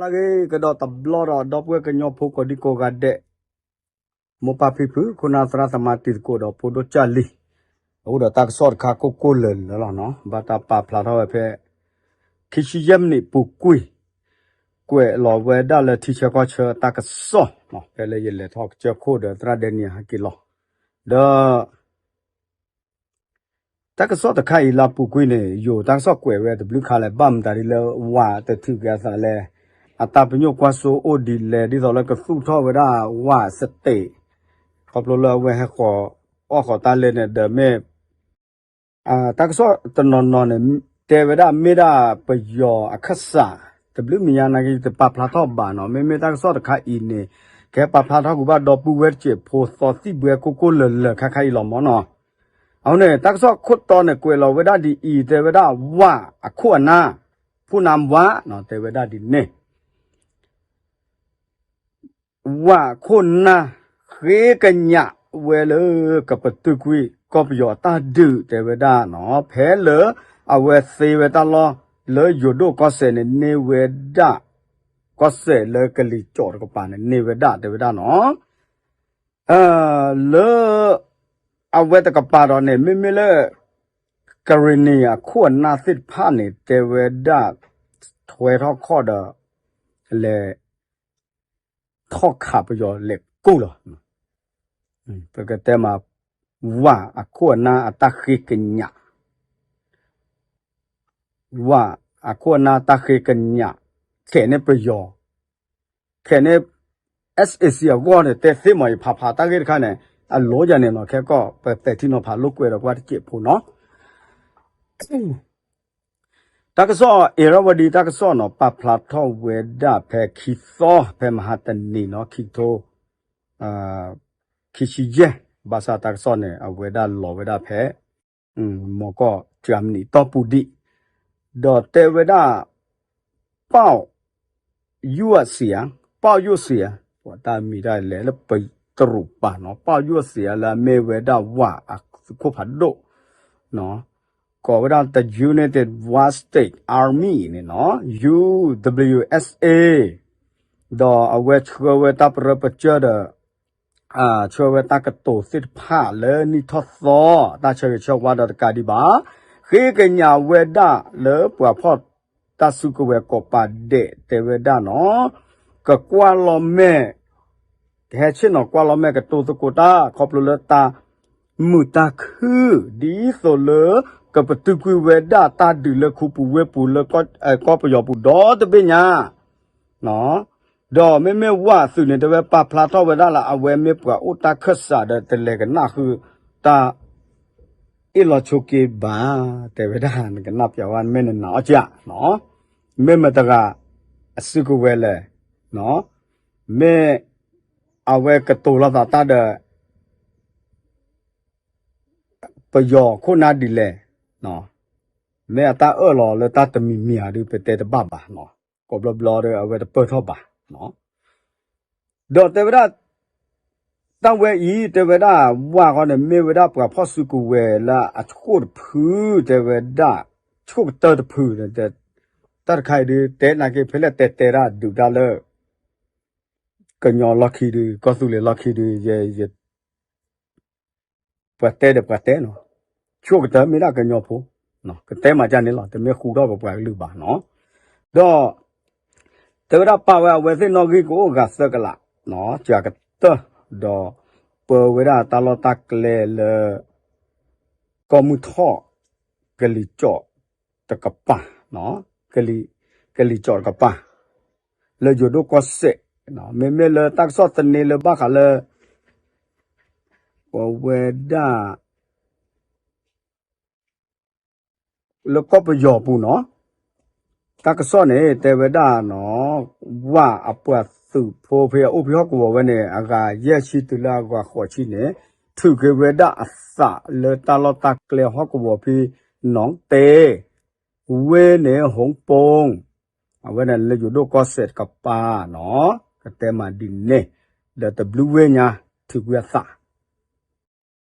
အဂ့ၤကဒီးတဘျီဒီး ဒီပုၢ်ဝဲၢ်ကညီဖိကိးဒံကိးဂၤဒဲး, မိၢ်ပၢ်ဖံဖု ခိၣ်နၢ်သရၣ်သမါတံၤသကိးဒီးဖိဒိၣ်ကၢ်လံၤ, အအိၣ်ဒီးတၢ်ကစီၣ်တခါကိၢ်ကိၢ်လၢၤလၢၤလီၤနီၤ, ဘၣ်တၢ်ပာ်ဖျါထီၣ်ဝဲဖဲ ခံဆံယဲၢ်မံးနံးပူၤကွံာ်, ကွဲးလီၤဝဲဒၣ်လၢထံဆၢကီၢ်ဆၢတၢ်ကစီၣ်နီၤ, ဖဲလၢယလဲၤထီၣ်ကစၢၢ်ခိၣ်ဒီးသရၣ်ဒဲနံၤဟဲက့ၤလီၤ, ဒီး တၢ်ကစီၣ်တခါအံၤလၢအပူၤကွံာ်န့ၣ် ယိၤတၢ်ကစီၣ်ကွဲးဝဲတဘျုးခါလဲၣ်, ဘၣ်မတၤဒ်လၢဝးတထုးက့ၤအသးလဲၣ်, အတၢ်ပညိၣ်ကွၢ်စိအိၣ်ဒ်လဲၣ်, ဒ်သိးလၢကသူၣ်ထီၣ်ဝဲဒၣ်ဝးစတ့း, ခီဖျိလၢအဝဲဟဲဃီၤအီၣ်ဃီၤတၢ်လဲၣ်န့ၣ်ဒီးမ့ၢ် တၢ်ကစီၣ်တနီၤနီၤန့ၣ် တဲဝဲဒၣ်မ့ၢ်ဒၣ်ပယီၤအခၢၣ်စး, တဘျုးမံၤညါနာ်က့ တပာ်ဖျါထီၣ်ဘၣ်နီၤ, မ့မ့ၢ်တၢ်ကစီၣ်တခါအံၤန့ၣ် ကဟဲပာ်ဖျါထီၣ်ကွံာ်ဘၣ်ဒီပုၢ်ဝဲၢ်တစဲးဖိသီသံၣ်ဘှဲကိၢ်ကိၢ်လၢၤလၢၤခါခါအံၤလီၤမၢ်နီၤ, အဃိန့ၣ် တၢ်ကစီၣ်ခိၣ်တီန့ၣ် ကွဲးလီၤဝဲဒၣ်ဒ်အံၤ, တဲဝဲဒၣ်ဝးအခိၣ်အနၢ်, ဖူနၢ်ဝးနီၤ, တဲဝဲဒၣ်ဒ်န့ၣ် ဝးခိၣ်နၢ် ဃ့ကညးဝဲလၢကပတုာ်ကွံာ်ကီၢ်ပယီၤအတၢ်ဒုး တဲဝဲဒၣ်နီၤ, ဖဲလၢအဝဲသ့ဝဲတၢ်လီၢ်လၢယိၤဒိၣ်ကီၢ်စဲၣ်န့ၣ် န့ၢ်ဝဲဒၣ်, ကီၢ်စဲၣ်လၢကလံၤကၠီၣ်တကပၤန့ၣ် န့ၢ်ဝဲဒၣ် တဲဝဲဒၣ်နီၤ, လၢအဝဲတကပၤဒီးန့ၣ် မ့မ့ၢ်လၢ ကရ့ၣ်နံၤအခိၣ်အနၢ်သ့ၣ်တဖၣ်န့ၣ် တဲဝဲဒၣ် ထွဲထီၣ်ခီၣ်ဒီး လဲၤထီၣ်ခးပယီၤလဲၤကိၢ်လီၤ. ပကတဲမး ဝးအခိၣ်အနၢ်အတၢ်ဃ့ကညး, ဝးအခိၣ်အနၢ်တၢ်ဃ့ကညး, ခဲန့ၣ်ပယီၤ, ခဲန့ၣ် SAC အဂီၢ်န့ၣ် တဲသ့မး ယဖးဖးတၢ်ဂ့ၢ်တခါန့ၣ် အလိယၤန့ၣ်နီၤ, ခဲကီၢ် ပပဲာ်ထံနီၤဖးလိာ်ကွဲဒီးကွၢ်တစဲးဖိနီၤ တၢ်ကစီၣ် အ့ၤရဝဒံ တၢ်ကစီၣ်နီၤ ပာ်ဖျါထီၣ်ဝဲဒၣ်ဖဲခံသီ ဖဲမဟါတနံၤနီၤ ခံကထိ ခံဆံယဲၢ်, ဘၣ်ဆၣ်တၢ်ကစီၣ်န့ၣ် အဝဲဒၣ်လီၤဝဲဒၣ်ဖဲ မီၢ်ကီၢ်ကၠၢမနံၤတီၢ်ပူၤဒံး, ဒီးတဲဝဲဒၣ် ပီၣ် ယိၣ်စံးဧါ, ပီၣ်ယိၣ်စံးဧါ, ပှၤတၢ်မံၤတၢ်လဲၤလၢပတရူးပာ်နီၤ, ပီၣ်ယိၣ်စံးဧါ လၢအမ့ၢ်ဝဲဒၣ်ဝးအသုးခိၣ်ဖးဒိၣ် ကိးဝဲဒၣ် the United Wa State Army န့ၣ်နီၤ, UWSA, ဒီးအဝဲဆှၢဝဲတၢ်ပရၢပစၢၢ်ဒီး ဆှၢဝဲတၢ်ကတိၤသ့ၣ်တဖၣ်လၢနံၣ်ထီၣ်သီ တၢ်ဆၢဂ့ၤဆၢဝါဒီးတကးဒံးဘၣ်, ဃ့ကညးဝဲဒၣ်လၢပှၤဖီၣ်တၢ်စုကဝဲၤကိးပာ်ဒဲး တဲဝဲဒၣ်နီၤ, ကကွၢ်လီၤမဲာ် ကဟဲဆ့ၣ်နီၤကွၢ်လီၤမဲာ်ကတိၤသကိးတၢ် ခီဖျိလၢတၢ်မုာ်တၢ်ခုၣ် ဒ်သိးလၢ ကပတုာ်ကွံာ်ဝဲဒၣ်တၢ်ဒုးလၢခူပူၤဝ့ၢ်ပူၤလၢ ကီၢ်ပယီၤပူၤဒီတဘ့ၣ်ညါ ဒီးမ့မ့ၢ်ဝးအသုးန့ၣ် တဲဝဲပာ်ဖျါထီၣ်ဝဲဒၣ်လၢအဝဲမ့ၢ်ပှၤအိၣ်တၢ်ခၢၣ်စးဒီးတလဲၤကနၣ်ဃုာ်တၢ် အ့ၣ်လီၤဆိးက့ဘၣ်, တဲဝဲဒၣ် နကနၣ်ပျးဝဲ မ့ၢ်နနာ်အီၤကၠး, မ့ၢ်မတၤတဂၤအစုကဝဲၤလဲၣ်, မ့ၢ်အဝဲကတိၤလီၤသးတၢ်ဒီး ပယီၤခိၣ်နၢ်ဒ်လဲၣ်, မ့ၢ်အတၢ်အၢၣ်လီၤလၢတၢ်တမံၤမံၤဧါဒုး ပတဲတဘၣ်ဘၣ်, ကိးဘျီဘျီဒီးအဝဲတပၢၢ်ထီၣ်ဘၣ် ဒီးတဲဝဲဒၣ် တၢ်ဝဲအံၤ တဲဝဲဒၣ် ဝးဃီန့ၣ် မ့ၢ်ဝဲဒၣ်ပှၤဖီၣ်စုကဝဲၤလၢအဆိၣ်တဖု တဲဝဲဒၣ် ဆိၣ်ကတၢၢ်တဖု, တၢ်တခါအံၤဒုး တဲနာ်က့ ဖဲလဲၣ်တဲတဲဒၣ်ဒုးတၢ်လၢ ကညီလီၢ်ခံဒုး ကီၢ်သူလ့ၤလီၢ်ခံဒုး ပှၤတဲဒီးပှၤတဲနီၤ, ဆိၣ်ကတၢၢ်မ့ၢ်ဒၣ်ကညီဖိ, ကတဲမးကၢ်န့ၣ်လီၤ, တမ့ၢ်ဃူထီၣ်ပပှၤကလုာ်ဘၣ်နီၤ, ဒီး တဲဝဲဒၣ်ပာ်ဝဲအဝဲသ့ၣ်နီၣ်ဂံၢ်ကအိၣ်ဂၤသၢကလး, စှၤကတၢၢ်, ဒီး ပၢဝဲဒၣ်တၢ်လီၢ်တၢ်ကျဲလၢ ကီၢ်မုၢ်ထီၣ် ကလံၤကၠီၣ်တကပၤ, ကလံၤကၠီၣ်တကပၤ လၢယိၤဒိၣ်ကီၢ်စဲၣ်, မ့မ့ၢ်လၢတၢ်ကစီၣ်သန့လၢဘၣ်ဃးလၢ ပဝဲဒၣ် လၢကီၢ်ပယီၤပူၤနီၤ, တၢ်ကစီၣ်န့ၣ် တဲဝဲဒၣ်နီၤ, ဝးအပှၤသုးဖိဖဲအအိၣ်ဖဲဟီၣ်ကဝီၤဝဲန့ၣ် အဂၤယဲၢ်ဆံတုၤလၢအဂၤဃိးဆံန့ၣ် ထုးက့ၤဝဲဒၣ်အသးလၢတၢ်လီၢ်တၢ်ကျဲဟီၣ်ကဝီၤဖဲ နီၣ်တဲ ဝ့ၢ်န့ၣ် ဟိၣ်ပိၣ်, အဝဲန့ၣ်လၢယိၤဒိၣ်ကီၢ်စဲၣ်တကပၤနီၤ, ကတဲမးဒ်န့ၣ်, ဒီးတဘျုးဝ့ၢ်ညါ ထုးကွံာ်အ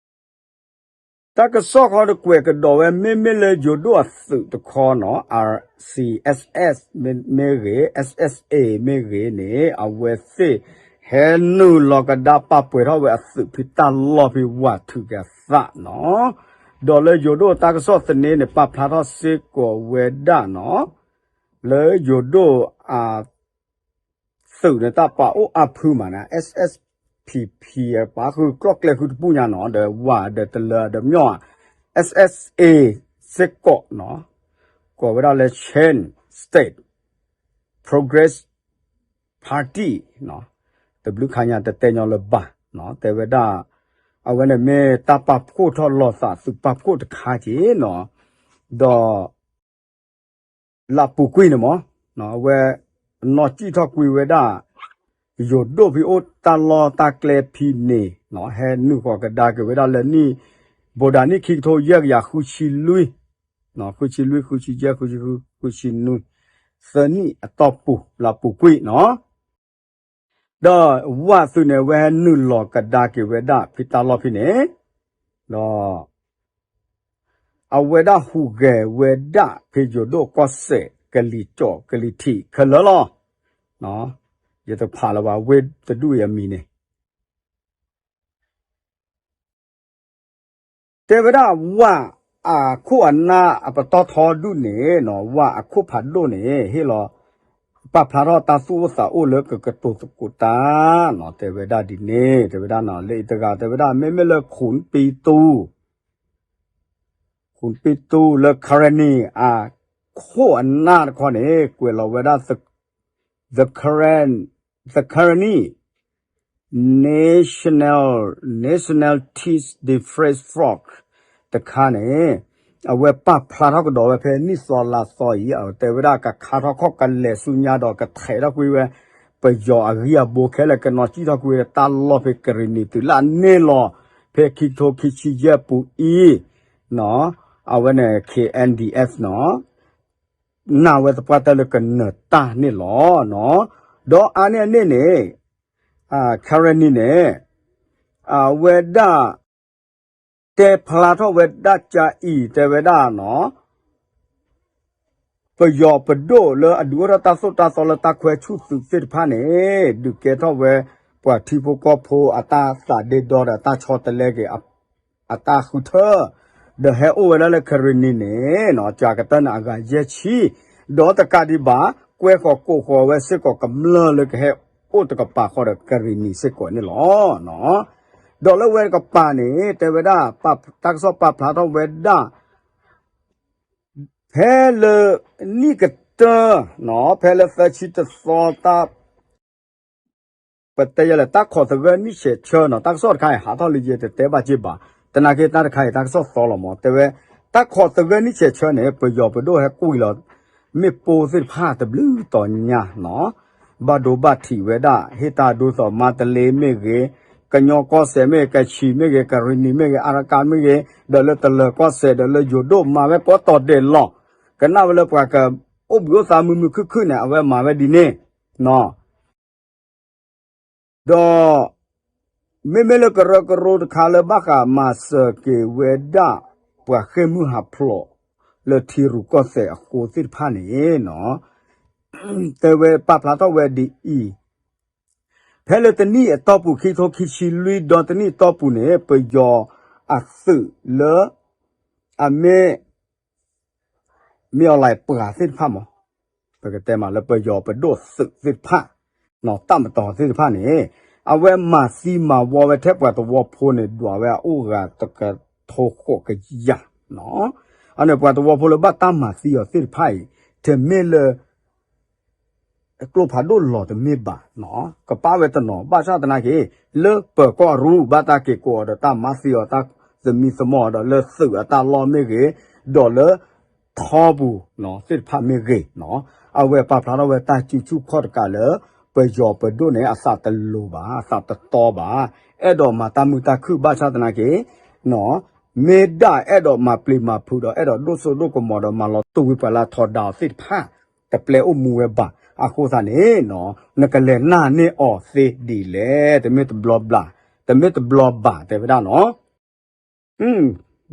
သး တၢ်ကစီၣ်ခီတကွဲးကဒီးဝဲ မ့မ့ၢ်လၢယိၤဒိၣ်အသုးတခီနီၤ R C S S မ့ၢ်ဂ့ၤ S S A မ့ၢ်ဂ့ၤန့ၣ် အဝဲသ့ၣ်ဟဲနုာ်လီၤကဒါပာ်ပှဲၤထီၣ်ဝဲအသုးဖဲတၢ်လီၢ်ဖဲဝးထုးက့ၤအသးနီၤ ဒီးလၢယိၤဒိၣ်တၢ်ကစီၣ်သန့န့ၣ် ပာ်ဖျါထီၣ်စ့ၢ်ကီးဝဲဒၣ်နီၤ လၢယိၤဒိၣ်အသုးန့ၣ် တၢ်ပာ်အိၣ်အါဖုမးန့ၣ် S S P P ပာ်ဃုာ်ကျီၢ်ကျဲဃုာ်တပူၤညါနီၤ ဒီးဝးဒီးတလၢဒီးမညီၣ် S S A စ့ၢ်ကီးနီၤ ကိးဝဲဒၣ်လၢ Chin State Progress Party နီၤ တဘျုးခါညါတတဲညီလၢၤဘၣ်နီၤ တဲဝဲဒၣ် အဝဲန့ၣ်မ့ၢ်တၢ်ပာ်ဖှိၣ်ထီၣ်လီၤသးသုးပာ်ဖှိၣ်တခါက့ၤနီၤ ဒီး လၢပူၤကွံာ်န့ၣ်မး အဝဲ နီၢ်ကံၣ်ထီၣ်ကွံာ်ဝဲဒၣ် ယိၤဒိၣ်ဖဲအိၣ်တၢ်လီၢ်တၢ်ကျဲဖဲန့ၣ်နီၤ ဟဲနုာ်ဃီၤကဒါက့ၤဝဲဒၣ်လၢနံၣ် ဘိးဒၣ်နံၣ်ခံကထိယဲၢ်ကယၤဃုဆံလွံၢ် ဃုဆံလွံၢ် ဃုဆံယဲၢ် ဃုဆံဃု ဃုဆံနွံ သၢနံၣ်အတီၢ်ပူၤ လၢပူၤကွံာ်နီၤ ဒီးဝးသုးန့ၣ် အဝဲဟဲနုာ်လီၤကဒါက့ၤဝဲဒၣ်ဖဲတၢ်လီၢ်ဖဲန့ၣ် ဒီး အဝဲဒၣ်ဟူးဂဲၤဝဲဒၣ်ဖဲယိၤဒိၣ်ကီၢ်စဲၣ်ကလံၤကၠီၣ်ကလံၤထံးခဲလၢာ်လီၤ. ယတဖးလၢၤဘၣ် ဝ့ၢ်တဒူၣ်အံၤအမံၤန့ၣ် တဲဝဲဒၣ်ဝးအခိၣ်အနၢ်အပတီၢ်ထီဒူၣ်န့ၣ်နီၤ ဝးအခိၣ်ဖးဒိၣ်န့ၣ် ဟ့ၣ်လီၤ ပာ်ဖျါထီၣ်တၢ်သူၣ်အိၣ်သးအိၣ်လၢကကတိၤသကိးတၢ်နီၤ တဲဝဲဒၣ်ဒ်န့ၣ် တဲဝဲဒၣ်နီၤ လၢအံၤတဂၤ တဲဝဲဒၣ် မ့မ့ၢ်လၢ ခုၣ်ပ့တူ ခုၣ်ပ့တူလၢ Karenni အခိၣ်အနၢ်တခီန့ၣ် ကွဲးလီၤဝဲဒၣ် the Karen, the Karenni National, National Tees Defence Force တခါန့ၣ် အဝဲပာ်ဖျါထီၣ်ကဒီးဝဲဖဲနံၣ်သီလါသီအံၤ အတဲဝဲဒၣ်ကခါထီၣ်ခီၣ်ကလဲၤဆူညါဒီးကထဲးထီၣ်ကွံာ်ဝဲ ပယီၤအဂံၢ်အဘါခဲလၢာ် ကနီၤကံၣ်ထီၣ်ကွံာ်ဝဲတၢ်လီၢ်ဖဲကရံၣ်နံၤသုးလၢအန့ၢ်လီၤ ဖဲခံကထိခံဆံယဲၢ်ပူၤအံၤ အဝဲန့ၣ် K N D F နီၤ နာ်ဝဲသပှၢ်တၢၢ်လၢကနၢၤတၢ်န့ၣ်လီၤ. ဒီးအါန့ၢ်အန့ၣ်န့ၣ် Karenni န့ၣ် အဝဲဒၣ် တဲဖျါထီၣ်ဝဲဒၣ်ကအံၤ တဲဝဲဒၣ်နီၤ ပယီၤပဒိၣ်လၢအဒုးအိၣ်ထီၣ်တၢ်သိၣ်တၢ်သီလၢတၢ်ခွဲဆူၣ်သုးသ့ၣ်တဖၣ်န့ၣ် ဒုးကဲထီၣ်ဝဲ ပှၤထံဖိကီၢ်ဖိအတၢ်သးဒ့ဒီဒီးတၢ်ဆီတလဲက့ၤ အတၢ်ဃုထၢ ဒီးဟဲအိၣ်ဝဲဒၣ်လၢကရံၣ်နံၤန့ၣ်နီၤ ကၠၤကတၢၢ်န့ၣ်အဂၤယဲၢ်ဆံ ဒီးတကးဒံးဘၣ် ကွဲဃီၤကိးဃီၤဝဲစ့ၢ်ကီးကမျၢၢ်လၢကဟဲအိၣ်တကပၤဃီဒီးကရံၣ်နံၤစ့ၢ်ကီးန့ၣ်လီၤ. ဒီးလၢဝဲတကပၤန့ၣ် တဲဝဲဒၣ် တၢ်ကစီၣ်ပာ်ဖျါထီၣ်ဝဲဒၣ် ဖဲလၢနံၣ်ကတၢၢ်နီၤ ဖဲလၢသၢဆံတသီတၢ် ပတဲယဲလဲၣ် တၢ်ခိးသဂၢၢ်နံၣ်ဆဲးဆၢနီၤ တၢ်ကစီၣ်တခါအံၤဟးထီၣ်လၢယဲတတဲဘၣ်က့ၢ်ဘၣ် တနာ်က့တၢ်တခါအံၤ တၢ်ကစီၣ်သီလီၤမး တဲဝဲ တၢ်ခိးသဂၢၢ်နံၣ်ဆဲးဆၢန့ၣ် ပယီၤပဒိၣ်ဟဲကွံာ်လီၤ မ့ၣ်ပိၢ်သ့ၣ်တဖၣ်တဘျုးတီၤညါနီၤ ဘၣ်ဒိဘၣ်ထံးဝဲဒၣ် ဟ့ၣ်တၢ်ဒိသီၣ်မါတလ့မ့ၢ်ဂ့ၤ ကညီကီၢ်စဲၣ်မ့ၢ်ဂ့ၤ ကချံၣ်မ့ၢ်ဂ့ၤ ကရံၣ်နံၤမ့ၢ်ဂ့ၤ အါရကါမ့ၢ်ဂ့ၤ ဒီးလၢတလၢၤကီၢ်စဲၣ် ဒီးလၢယိၤဒိၣ်မၤဝဲကိးတီၤဒဲးလီၤ. ကနၣ်ဝဲလၢပှၤကအိၣ်ဘှံးအိၣ်သါမုာ်မုာ်ခုၣ်ခုၣ်န့ၣ် အဝဲမၤဝဲဒ်န့ၣ်နီၤ ဒီး မ့မ့ၢ်လၢကရၢကရိတခါလၢဘၣ်ဃးမၤစၢၤက့ၤဝဲဒၣ် ပှၤဃ့ၢ်မုၢ်ဟးဖျိး လၢထံရူၢ်ကီၢ်သဲးအဃိသ့ၣ်တဖၣ်န့ၣ်နီၤ တဲဝဲပာ်ဖျါထီၣ်ဝဲဒ်အံၤ, ဖဲလၢတနံၣ်အတီၢ်ပူၤ ခံကထိခံဆံလွံၢ် ဒီးတနံၣ်အတီၢ်ပူၤန့ၣ် ပယီၤအသုးလၢ အမ့ၢ် မ့ၢ်အီၤလဲၣ်ပှၤသ့ၣ်တဖၣ်မး, ပကတဲမးလၢပယီၤပဒိၣ်သုးသ့ၣ်တဖၣ်, တၢ်မတီၤသ့ၣ်တဖၣ်န့ၣ်, အဝဲမၤသံမၤဝီဝဲထဲပှၤသဝီဖိန့ၣ် ဒွးဝဲအအိၣ်ဂၤတကထိဃိးကယၤ, အန့ၣ်ပှၤသဝီဖိလၢဘၣ်တၢ်မၤသံအီၤသ့ၣ်တဖၣ်အံၤ တမ့ၢ်လၢ ကျိဖးဒိၣ်လီၤတမ့ၢ်ဘၣ်, ကပာ်ဝဲတနီၤ ဘၣ်ဆၣ်သနာ်က့ လၢပၢၤကီၢ်အရူ ဘၣ်တၢ်က့ၤကိးအီၤဒီးတၢ်မၤသံအီၤ တၢ်သမံသမိးဒီးလၢသုးအတၢ်လီၢ်မ့ၢ်ဂ့ၤ, ဒီးလၢထီပူၤသ့ၣ်တဖၣ်မ့ၢ်ဂ့ၤ, အဝဲပာ်ဖျါထီၣ်ဝဲတၢ်စုဆူၣ်ခီၣ်တကးလၢ ပယီၤပဒိၣ်န့ၣ် အသးတလိၤဘၣ် အသးတတီဘၣ်, အဲၣ်ဒိးမၤတၢ်မုာ်တၢ်ခုၣ်ဘၣ်ဆၣ်သနာ်က့ မ့ၢ်ဒၣ်အဲၣ်ဒိးမၤပျံၤမၤဖုးဒီး အဲၣ်ဒိးဒိၣ်စိဒိၣ်ကမီၤဒီး မၤလီၤတူာ်ဝံၤပှၤလၢအထီဒါအီၤသ့ၣ်တဖၣ် တပျဲအိၣ်မူဝဲဘၣ်. အဃိသတးန့ၣ် နကလဲၤနာ်န့ၢ်အီၤသ့ဒ်လဲၣ်, တမ့ၢ်တဘျီဘျီ, တမ့ၢ်တဘျီဘၣ် တဲဝဲဒၣ်နီၤ.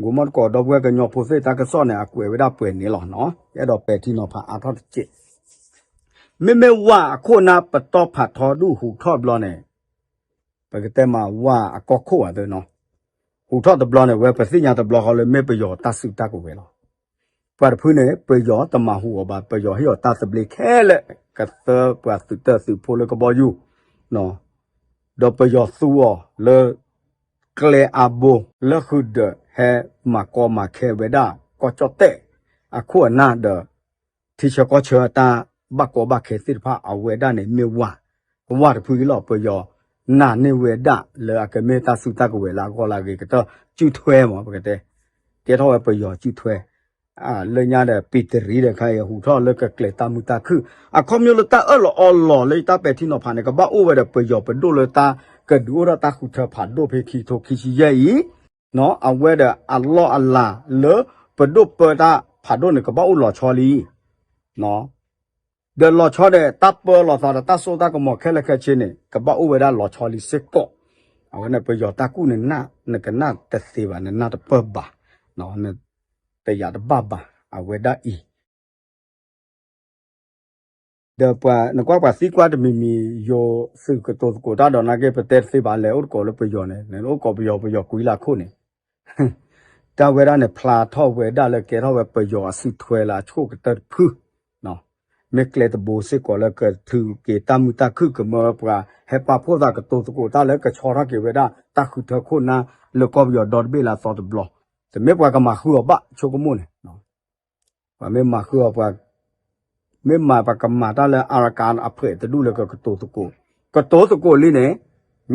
ဂိၤမီၣ်တကိး ဒီပုၢ်ဝဲၢ်ကညီဖိသ့ၣ်တၢ်ကစီၣ်န့ၣ် အကွဲးဝဲဒၣ်ပှဲၤန့ၣ်လီၤနီၤ. အဲၣ်ဒိးပဲာ်ထံနီၤဖးအါထီၣ်တစဲး, မ့မ့ၢ်ဝၣ်အခိၣ်နၢ် ပတီၢ်ဖးထီဒုၣ်ဟူးထီၣ်ဘျီန့ၣ်, ပကတဲမးဝၣ်အကီၢ်ခိၣ်ဧါသနီၤ, ဟူးထီၣ်တဘျီန့ၣ် ဝဲပသ့ၣ်ညါတဘျီဃီလၢမ့ၢ်ပယီၤတၢ်စုတၢ်ကဝဲၤလီၤ. ပှၤတဖုန့ၣ် ပယီၤတမၤဟူးအီၤဘၣ်, ပယီၤဟ့ၣ်အီၤတၢ်သဘျ့ခဲလၢာ်, ကသၢပှၤသုးတၢၢ်သုးဖိလၢကဘီယူၤ, ဒီးပယီၤသူအီၤလၢ ကျဲအါဘိ လၢဃုာ်ဒီးဟဲမၤကီမၤခဲဝဲဒၣ် ကီၢ်ကၠီၣ်တဲၣ်အခိၣ်အနၢ်ဒီး ထံဆၢကီၢ်ဆၢအတၢ်ဘၣ်ကီဘၣ်ခဲသ့ၣ်တဖၣ် အဝဲဒၣ်န့ၣ်မ့ၢ်ဝၣ်, ဝၣ်တဖုအံၤလီၤ. ပယီၤနာ်န့ၢ်ဝဲဒၣ်လၢအကမ့ၢ်တၢ်စုတၢ်ကဝဲၤလၢအဂီၢ်လၢအဂ့ၤကတၢၢ် စုထွဲမး ပကတဲ, ကဲထီၣ်ဝဲပယီၤစုထွဲ လၢညါဒီး ပံတရံးဒီးခါအံၤ ဟူးထီၣ်လၢကကျဲၤတၢ်မုာ်တၢ်ခုၣ် အခီပညီလၢတၢ်အၢၣ်လီၤအီလီၤလၢယတၢ်ပဲာ်ထံနီၤဖးန့ၣ် ကဘၣ်အိၣ်ဝဲဒီးပယီၤပဒိၣ်လၢတၢ်ကဒုးအိၣ်ထီၣ်တၢ်ဃုထၢဖးဒိၣ်ဖဲခံထိခံဆံယဲၢ်အံၤ, အဝဲဒီးအလီၢ်အလၤလၢပဒိၣ်ပၢတၢ်ဖးဒိၣ်န့ၣ် ကဘၣ်အိၣ်လီၤဆီလံ ဒီးလီၤဆီဒီး တၢ်ပၢလီၤသးဒီးတၢ်စိတၢ်ကမီၤခဲလၢာ်ခဲဆ့န့ၣ် ကဘၣ်အိၣ်ဝဲဒၣ်လီၤဆီလံစ့ၢ်ကီး. အဝဲန့ၣ်ပယီၤတၢ်ကူၣ်နနၢ် နကနၣ်တသ့ဘၣ်, နနၢ်တပၢၢ်ဘၣ်, နတယာ်တဘၣ်ဘၣ်, အဝဲဒၣ်အံၤ ဒီးပှၤ နကွၢ်ပှၤသံကွၢ်တမံၤမံၤ ယိၤသုးကတိၤသကိးတၢ်ဒီးနာ်က့ ပတဲတသ့ဘၣ် လဲၤအိၣ်သကိးလၢပယီၤန့ၣ် နအိၣ်သကိးပယီၤ ပယီၤကွံလၢခိၣ်န့ၣ် တၢ်ဝဲဒၣ်န့ၣ် ဖျါထီၣ်ဝဲဒၣ်လၢကဲထီၣ်ဝဲပယီၤအစုထွဲလၢအဆိၣ်ကတၢၢ်တဖု, မ့ၢ်ကျဲတဘိစ့ၢ်ကီးလၢကထုးက့ၤတၢ်မုာ်တၢ်ခုၣ်ကမၢပှၤဟဲပာ်ဖှိၣ်သးကတိၤသကိးတၢ်လၢကဆီထီၣ်က့ၤဝဲဒၣ်တၢ်ဃုထၢခိၣ်နၢ်လၢကီၢ်ပယီၤဒီတဘ့ၣ်လၢအသီတဘျီ, တမ့ၢ်ပှၤကမၤဃုအီၤဘၣ် ဆိကမိၣ်န့ၣ် ပှၤမ့ၢ်မၤဃုအီၤပှၤ မ့ၢ်မၤပှၤကမၤတၢ်လၢ Arakan အဖှဲးတဒူၣ်လၢကကတိၤသကိး, ကတိၤသကိးလံန့ၣ်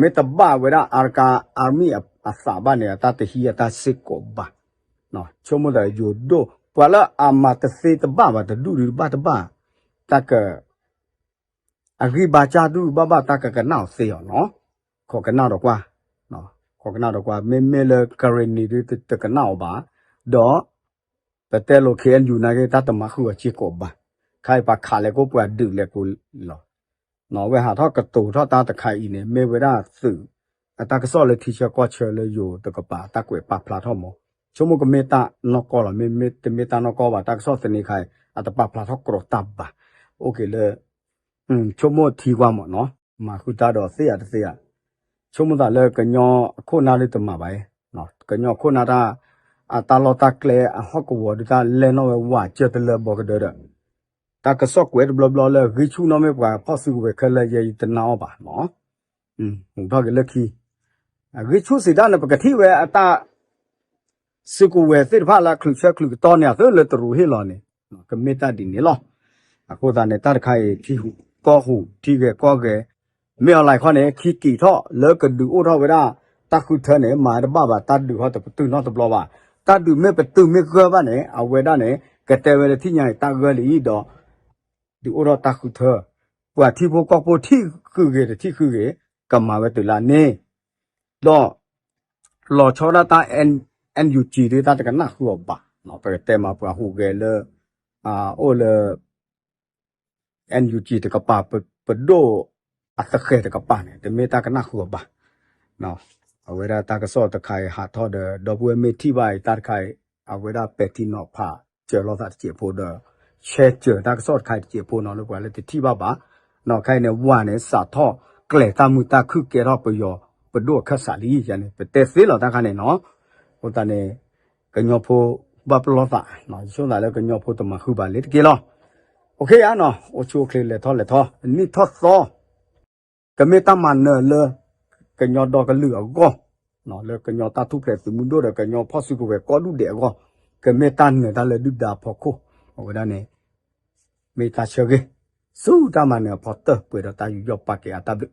မ့ၢ်တဘၣ်ဝဲဒၣ် Arakan Army အသးဘၣ်န့ၣ် အတၢ်တဟံးအတၢ်စ့ၢ်ကီးဘၣ်. ဆိကမိၣ်သးယိၤဒိၣ် ပှၤလၢအမၤတသ့တဘၣ်ဘၣ် တဒူၣ်ဒုးတဘၣ်တဘၣ် တၢ်က အဂံၢ်ဘါစၢ်ဒုၣ်ဘၣ်ဘၣ် တၢ်ကကနၣ်အီၤသ့အီၤနီၤ, ခိးကနၣ်ဒီးကွၢ်, ခိးကနၣ်ဒီးကွၢ် မ့မ့ၢ်လၢ ကရ့ၣ်နံၤ ဒုတကနၣ်အီၤဘၣ်, ဒီး ပတဲလိာ် ခ့ၣ်အဲၣ်ယူၣ် နာ်က့ တၢ်တမၤဃုာ်အီၤစ့ၢ်ကီးဘၣ်, ခါအံၤပှၤခးလဲၤကိးပှၤဒုးလဲၤကိးလီၤ. ဝဲဟးထီၣ်ကတိၤထီၣ်တၢ်တခါအံၤန့ၣ် မ့ၢ်ဝဲဒၣ်သုး အတၢ်ကစီၣ်လၢထံဆၢကီၢ်ဆၢလၢယိၤတကပၤ တၢ်ကွဲးပာ်ဖျါထီၣ်မး, ဆိကမိၣ်ကမ့ၢ်တၢ်နီၢ်ကီၢ်လီၤ, မ့မ့ၢ်တမ့ၢ်တၢ်နီၢ်ကီၢ်ဘၣ် တၢ်ကစီၣ်သန့ခါအံၤ အတပာ်ဖျါထီၣ်ကြီတၢ်ဘၣ်, အိၣ်က့ၤလၢ ဆိကမိၣ်ထံကွၢ်မးနီၤ, မၤဃုတၢ်ဒီးသ့ဧါတသ့ဧါ, ဆိကမိၣ်သးလၢကညီအခိၣ်နၢ်ဒုတမၤဘၣ်, ကညီအခိၣ်နၢ်တၢ် အတၢ်လီၢ်တၢ်ကျဲအဟီၣ်ကဝီၤဒုတၢ်လဲၢ်နီၣ်ဝဲဝးစၢၢ်တလၢဘီကဒၢဒီး, တၢ်ကစီၣ်ကွဲးတဘျီဘျီလၢဂံၢ်ဆူၣ်နီၣ်မ့ၢ်ပှၤဖီၣ်စုကဝဲၤခဲလၢာ်ယဲယတနာ်အီၤဘၣ်နီၤ, ဟူးထီၣ်က့ၤလၢခံ အဂံၢ်ဆူၣ်စံးတၢ်န့ၣ် ပကထံၣ်ဝဲအတၢ် စုကဝဲၤသ့ၣ်တဖၣ်လၢအချုးဆၢချုးကတီၢ်န့ၣ် အသုလၢတရူးဟ့ၣ်လီၤန့ၣ် ကမ့ၢ်တၢ်ဒ်န့ၣ်လီၤ. အဃိသတးန့ၣ် တၢ်တခါအံၤ ထံဟူးကီၢ်ဟူး ထံဂဲၤကီၢ်ဂဲၤ မ့ၢ်အီၤလၢခီန့ၣ် ခံက့ၤထီၣ်လၢကဒုးအိၣ်ထီၣ်ဝဲဒၣ် တၢ်ဃုထၢန့ၣ် မၤတဘၣ်ဘၣ် တၢ်ဒုးဟီတပတုာ်နီတဘျီဘၣ်. တၢ်ဒုးမ့ၢ်ပတုာ်မ့ၢ်ဂၢၢ်ဘၣ်န့ၣ် အဝဲဒၣ်န့ၣ် ကတဲဝဲလၢထံၣ်ညါအံၤ တၢ်ဂၢၢ်လံဒီး ဒုးအိၣ်ထီၣ်တၢ်ဃုထၢ, ပှၤထံဖိကီၢ်ဖိထံၣ်ဃုဂ့ၤတထံၣ်ဃုဂ့ၤ ကမၤဝဲတုၤလၢန့ၣ်, ဒီး လီၤဆီဒၣ်တၢ် NUG ဒ်တၢ်တကနၣ်ဃုအီၤဘၣ်, ပကတဲမးပှၤဟူးဂဲၤလၢ အိၣ်လၢ NUG တကပၤ ပဒိၣ်အသဃဲၤတကပၤန့ၣ် တမ့ၢ်တၢ်ကနၣ်ဃုအီၤဘၣ်. အဝဲဒၣ်တၢ်ကစီၣ်တခါအံၤဟးထီၣ်ဒီး ဒီပုၢ်ဝဲၢ်မ့ၢ်ထံၣ်ဘၣ်အံၤ တၢ်တခါအံၤ အဝဲဒၣ်ပဲာ်ထံနီၤဖး စၢၤလိာ်သးတစဲးဖိဒီး ရှဲစၢၤတၢ်ကစီၣ်တခါအံၤတစဲးဖိနီၤ လၢပှၤလၢတထံၣ်ဘၣ်ဘၣ်. ခဲအံၤန့ၣ် ဝၤန့ၣ် စးထီၣ်ကျဲၤတၢ်မုာ်တၢ်ခုၣ်ကဲထီၣ်ပယီၤပဒိၣ်အခၢၣ်စးလံန့ၣ် ပတဲသ့လီၤတၢ်ခါန့ၣ်နီၤ. အဃိသတးန့ၣ် ကညီဖိဘၣ်ပလီၢ်သး ယဆိသးလၢကညီဖိတမၤဃုာ်ဘၣ်လၢတက့ၢ်လီၤ. အိၣ်ဆူၣ်အိၣ်ချ့လဲၤထီၣ်လဲၤထီ နံၣ်ထီၣ်သီ ကမ့ၢ်တၢ်မၤနၢၤလၢ ကညီဒီကလုာ်အဂီၢ်, လၢကညီတၢ်ထူၣ်ဖျဲးသုးမုၢ်ဒိၣ်ဒီးကညီဖီၣ်စုကဝဲၤကိးဒူၣ်ဒဲးအဂီၢ်, ကမ့ၢ်တၢ်နၢၤတၢ်လၢဒုၣ်ဒါအဖီခိၣ်, အဝဲဒၣ်န့ၣ် မ့ၢ်တၢ်ဆၢဂ့ၤ ဆူတၢ်မၤနၢၤအဖီတၢၢ် ပှဲၤဒီးတၢ်ယူးယီၣ်ပာ်ကဲအတၢ်ဘျုး